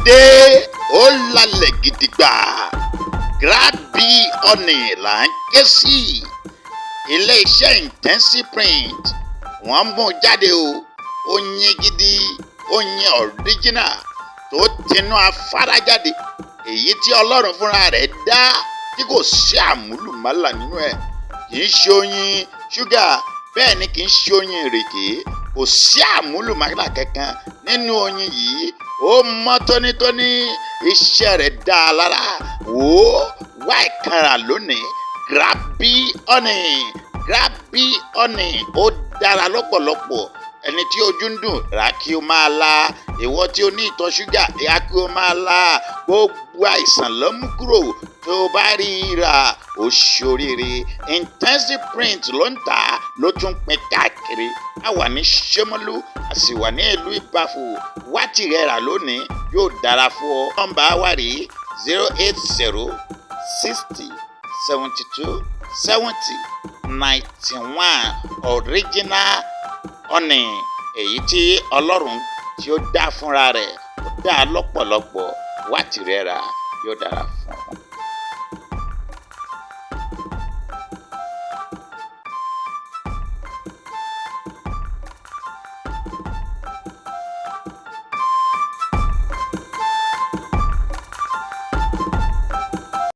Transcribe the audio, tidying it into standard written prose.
Dé, ó lálẹ́ gidigba. Grab Honey là ń ké sí. Ilé-iṣẹ́ Intensive Print wọ́n mú jáde o. Oyin gidi, oyin original tó tinú afárá jáde, èyí tí Ọlọ́run fúnra rẹ̀ dá, tí kò sí àmúlùmálà nínú ẹ̀. Kì í ṣe oyin ṣúgà, bẹ́ẹ̀ ni kì í ṣe oyin ìrèké. Kò sí àmúlùmálà kankan nínú oyin yìí. Ó mọ́ tónítóní, iṣẹ́ rẹ̀ dá a lára. Wò ó, wá ìkanra lónìí. Grab Honey, Grab Honey, ó dára lọ́pọ̀lọpọ̀. Ẹni tí ojú ń dùn, rà kí o máa la. Ìwọ tí o ní ìtọ̀ ṣúgà, rà kí o máa la. Gbogbo àìsàn ló mú kúrò. Tó o bá rí i rà, ó ṣoríire. Intensive Print ló ń tà á, ló tún pín káàkiri. A wà ní Ṣómólú, a sì wà ní ìlú Ìbàfò. Wá tìrẹ rà lónìí, yóò dára fún ọ. Nọ́mbà wa rí 080 60 72 70 91. Original honey, èyí tí Ọlọ́run tí ó dá fúnra rẹ̀, ó dá lọ́pọ̀lọpọ̀. Wá tìrẹ rà, yóò dára fún.